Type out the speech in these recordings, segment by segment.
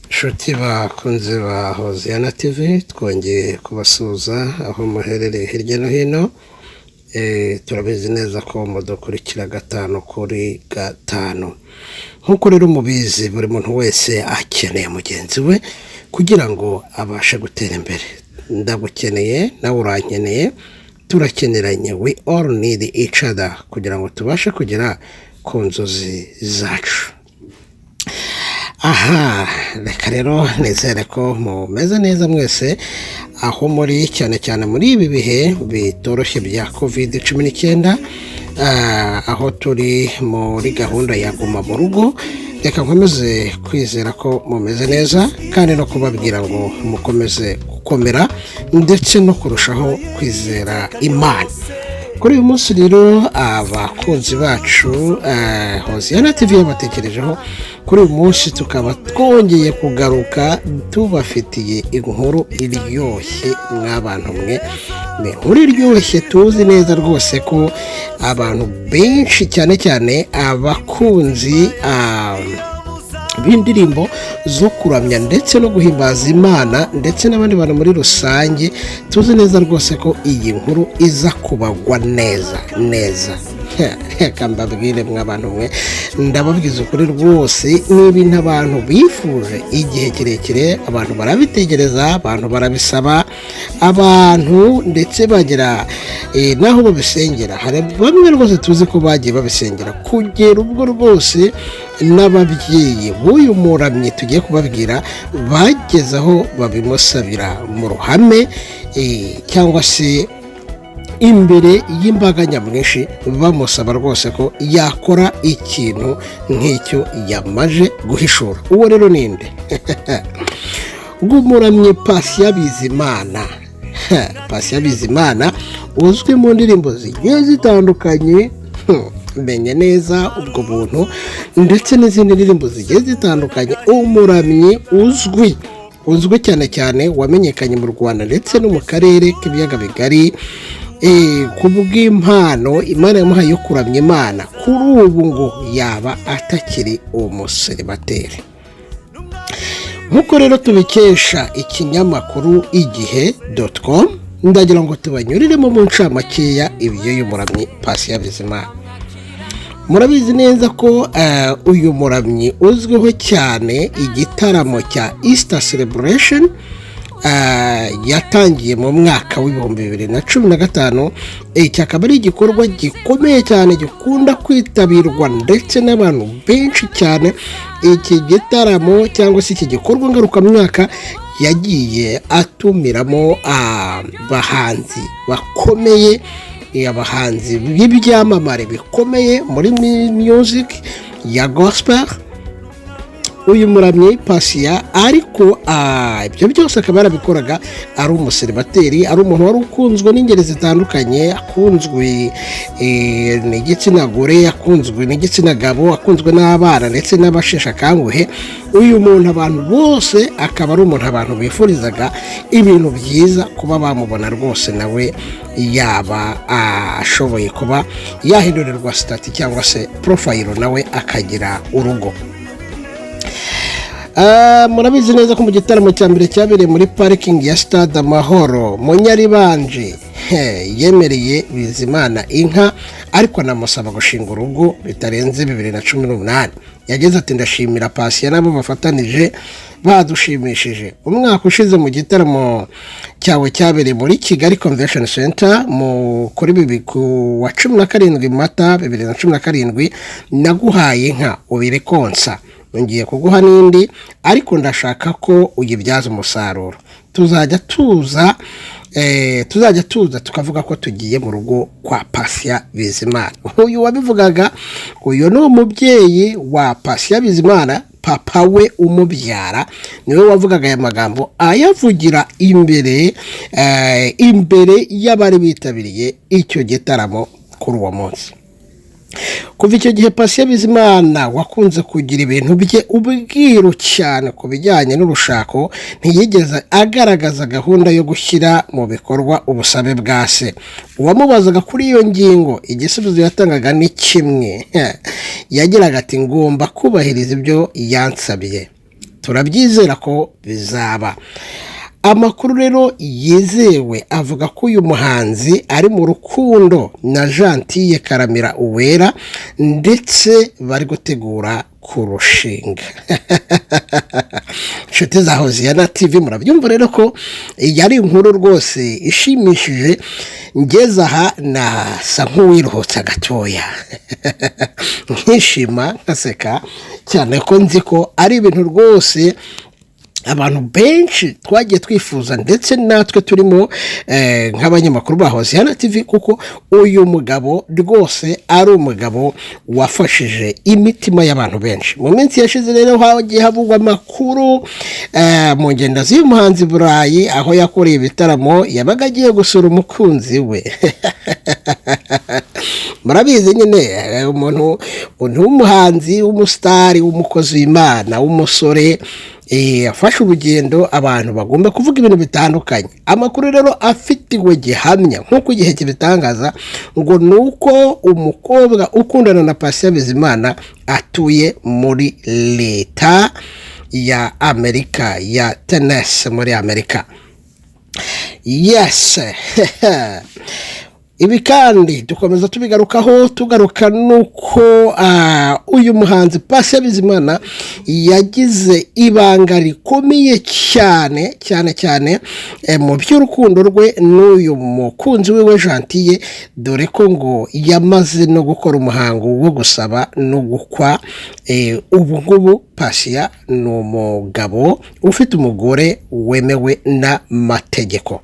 Inshuti bakunze ba Hoziyana TV, twongeye kubasuhuza aho muherereye hirya no hino. Turabizi neza ko mudukurikira gatanu kuri gatanu. Nk'uko rero mubizi, buri muntu wese akeneye mugenzi we kugira ngo abashe gutera imbere. Ndagukeneye, nawe urankeneye, turakeneranye. We all need each other kugira ngo tubashe kugera ku nzozi zacu. Aha reka rero nizere ko mumeze neza mwese aho muri, cyane cyane muri ibi bihe bitoroshye bya COVID-19, aho turi muri gahunda ya guma mu rugo. Reka nkomeze kwizera ko mumeze neza kandi no kubabwira ngo mukomeze gukomera ndetse no kurushaho kwizera Imana. Kuri uyu munsi rero, abakunzi bacu, Hoziyana TV yabatekerejeho. Kuri uyu munsi tukaba twongeye kugaruka tubafitiye inkuru iryoshye. Mw'abantu mwe, ni inkuru iryoshye tuzi neza rwose ko abantu benshi, cyane cyane abakunzi b'indirimbo zo kuramya ndetse no guhimbaza Imana, ndetse n'abandi bantu muri rusange, tuzi neza rwose ko iyi nkuru iza kubagwa neza neza. Reka mbabwire, mw'abantu mwe, ndababwiza ukuri rwose, ni ibintu abantu bifuje igihe kirekire, abantu barabitegereza, abantu barabisaba, abantu ndetse bagera n'aho babisengera. Hari bamwe rwose tuzi ko bagiye babisengera kugera ubwo rwose n'ababyeyi b'uyu muramyi tugiye kubabwira bageze aho babimusabira mu ruhame, cyangwa se imbere y'imbaga nyamwinshi, bamusaba rwose ko yakora ikintu nk'icyo yamaje guhishura. Uwo rero ninde? Umuramyi Patient Bizimana. Patient Bizimana uzwi mu ndirimbo zigiye zitandukanye, Menye neza ubwo buntu, ndetse n'izindi ndirimbo zigiye zitandukanye, umuramyi uzwi cyane cyane wamenyekanye mu Rwanda ndetse no mu karere k'Ibiyaga Bigari ku bw'impano Imana yamuhaye yo kuramya Imana, kuri ubu ngo yaba atakiri umuseribateri. Nk'uko rero tubikesha ikinyamakuru igihe.com, ndagira ngo tubanyuriremo mu ncamakeya iby'uyu muramyi Patient Bizimana. Murabizi neza ko uyu muramyi uzwiho cyane igitaramo cya Easter Celebration yatangiye mu mwaka w'2015. Iki akaba ari igikorwa gikomeye cyane gikunda kwitabirwa ndetse n'abantu benshi cyane. Iki gitaramo cyangwa se iki gikorwa ngarukamwaka yagiye atumiramo abahanzi bakomeye, abahanzi b'ibyamamare bikomeye muri music ya gospel. Uyu muramyi Patient ariko, ibyo byose akaba yarabikoraga ari umuseribateri, ari umuntu wari ukunzwe n'ingeri zitandukanye, akunzwe n'igitsina gore, akunzwe n'igitsina gabo, akunzwe n'abana ndetse n'abasheshe akanguhe. Uyu muntu abantu bose, akaba ari umuntu abantu bifurizaga ibintu byiza, kuba bamubona rwose nawe yaba ashoboye kuba yahindurirwa status cyangwa se profile, nawe akagira urugo. Murabizi neza ko mu gitaramo cya mbere cyabereye muri parikingi ya Stade Amahoro, Munyaribanje yemereye Bizimana inka, ariko anamusaba gushinga urugo bitarenze 2018. Yagize ati: "Ndashimira Patient nabo bafatanije, badushimishije. Umwaka ushize mu gitaramo cyawe cyabereye muri Kigali Convention Center mu kuri bibi ku wa 17 Mata 2017, naguhaye inka ubire konsa. Ngiye kuguha n'indi, ariko ndashaka ko uyibyaza umusaruro. Tuzajya tuza tukavuga ko tugiye mu rugo kwa Patient Bizimana." Uyu wabivugaga, uyu ni umubyeyi wa Patient Bizimana, papa we umubyara niwe wavugaga aya magambo, ayavugira imbere y'abari bitabiriye icyo gitaramo kuri uwo munsi. Kuva icyo gihe, Patient Bizimana wakunze kugira ibintu bye ubwiru cyane ku bijyanye n'urushako, ntiyigeze agaragaza gahunda yo gushyira mu bikorwa ubusabe bwa se. Uwamubazaga kuri iyo ngingo, igisubizo yatangaga ni kimwe. Yagiraga ati: "Ngomba kubahiriza ibyo yansabye, turabyizera ko bizaba." Amakuru rero yizewe avuga ko uyu muhanzi ari mu rukundo na Gentille Karamira Uwera, ndetse bari gutegura kurushinga. Inshuti za Hoziyana TV, murabyumva rero ko iyi ari inkuru rwose ishimishije. Ngeze aha nasa nk'uwiruhutsa gatoya, nkishima, nkaseka cyane, ko nzi ko ari ibintu rwose abantu benshi twagiye twifuza, ndetse natwe turimo nk'abanyamakuru ba Hoziyana TV, kuko uyu mugabo rwose ari umugabo wafashije imitima y'abantu benshi. Mu minsi yashize rero hagiye havugwa amakuru mu ngendo z'uyu muhanzi Burayi, aho yakoreye ibitaramo, yabaga agiye gusura umukunzi we. Murabizi nyine, umuntu w'umuhanzi, w'umusitari, w'umukozi w'Imana, w'umusore, afashe urugendo, abantu bagomba kuvuga ibintu bitandukanye. Amakuru rero afitiwe gihamya nk'uko Igihe kibitangaza, ngo ni uko umukobwa ukundana na Patient Bizimana atuye muri Leta ya Amerika ya Tennessee muri Amerika. Yes, ibi kandi dukomeza tubigarukaho, tugaruka nuko uyu muhanzi Patient Bizimana yagize ibanga rikomeye cyane cyane cyane mu by'urukundo rwe n'uyu mukunzi wiwe Gentille, dore ko ngo yamaze no gukora umuhango wo gusaba no gukwa. Ubu ngubu Patient ni umugabo ufite umugore wemewe n'amategeko.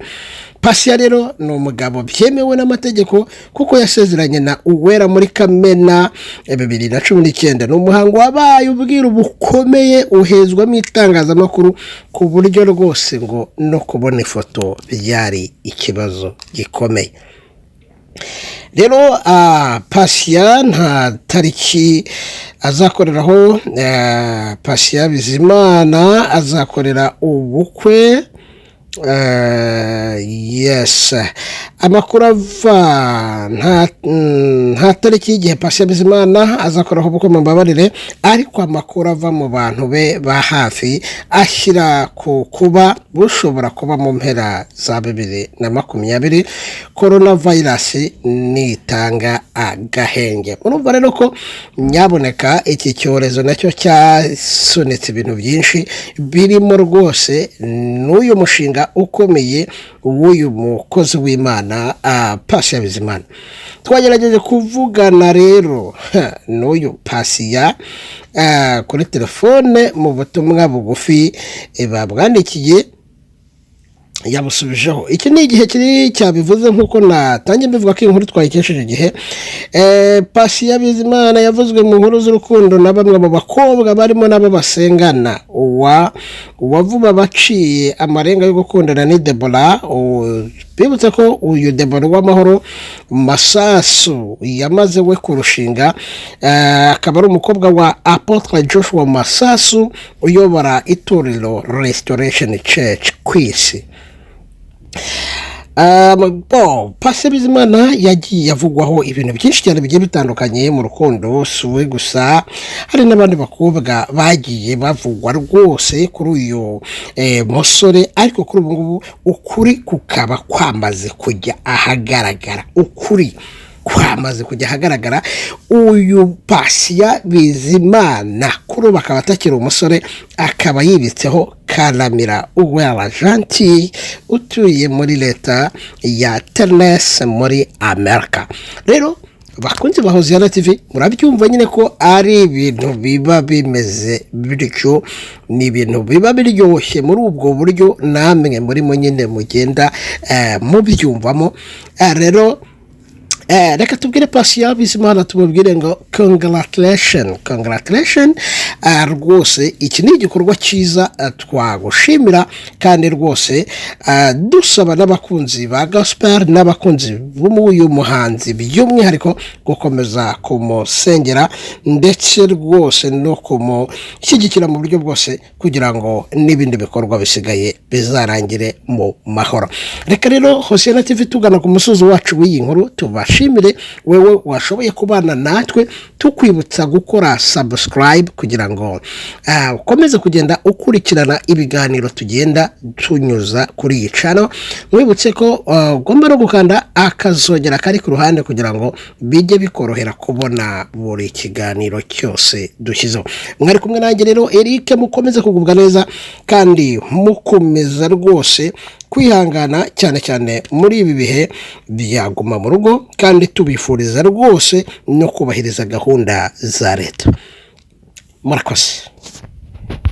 Patient rero ni umugabo byemewe n'amategeko, kuko yasezeranye na Uwera muri Kamena 2019. Ni umuhango wabaye ubwiru bukomeye, uhezwamo itangazamakuru, ku buryo rwose ngo no kubona ifoto byari ikibazo gikomeye. Rero Patient nta tariki azakoreraho. Patient Bizimana azakorera ubukwe. Yes, amakuru ava nta tariki y'igihe Patient Bizimana azakoraho ubukwe, mumbabarire, ariko amakuru ava mu bantu be ba hafi ashyira ku kuba bushobora kuba mu mpera za 2020, korona vayirasi nitanga agahenge. Urumva rero ko nyaboneka iki cyorezo nacyo cyasunitse ibintu byinshi, birimo rwose n'uyu mushinga ukomeye w'uyu mukozi w'Imana Patient Bizimana. Twagerageje kuvugana rero n'uyu Patient kuri telefone. Mu butumwa bugufi babwandikiye yabusubijeho. Iki ni Igihe kiri cyabivuze, nk'uko natangiye mbivuga ko iyi nkuru twayikesheje Igihe. Patient Bizimana yavuzwe mu nkuru z'urukundo na bamwe mu bakobwa barimo n'abo basengana. Uwa vuba baciye amarenga yo gukundana ni Debora. Bibutse ko uyu Debora w'Amahoro Masasu yamaze we kurushinga, akaba ari umukobwa wa Apôtre Joshua Masasu uyobora itorero Restoration Church ku isi. Patient Bizimana yagiye avugwaho ibintu byinshi cyane bigiye bitandukanye mu rukundo. Si we gusa, hari n'abandi bakobwa bagiye bavugwa rwose kuri uyu musore, ariko kuri ubu ngubu ukuri kukaba kwamaze kujya ahagaragara. Ukuri kwamaze kujya ahagaragara. Uyu Patient Bizimana kuri ubu akaba atakiri umusore, akaba yibitseho Karamira Uwera Gentille utuye muri Leta ya Tennessee muri Amerika. Rero bakunzi ba Hoziyana TV, murabyumva nyine ko ari ibintu biba bimeze bityo, ni ibintu biba biryoshye muri ubwo buryo, namwe murimo nyine mugenda mubyumvamo. Rero Reka tubwire Patient Bizimana, tumubwire ngo congratulation, congratulation. Rwose iki ni igikorwa cyiza, twagushimira kandi rwose dusaba n'abakunzi ba gospel n'abakunzi b'uyu muhanzi by'umwihariko gukomeza kumusengera ndetse rwose no kumushyigikira mu buryo bwose kugira ngo n'ibindi bikorwa bisigaye bizarangire mu mahoro. Reka rero Hosiyana TV, tugana ku musozi wacu w'iyi nkuru, tubashimire wewe washoboye kubana natwe, tukwibutsa gukora subscribe kugira ngo ukomeze kugenda ukurikirana ibiganiro tugenda tunyuza kuri iyi channel. Mwibutse ko ugomba no gukanda akazogera kari ku ruhande kugira ngo bijye bikorohera kubona buri kiganiro cyose dushyizeho. Mwari kumwe nanjye rero Eric. Mukomeze kugubwa neza kandi mukomeza rwose kwihangana, cyane cyane muri ibi bihe byaguma mu rugo, kandi tubifuriza rwose no kubahiriza gahunda za leta. Murakoze.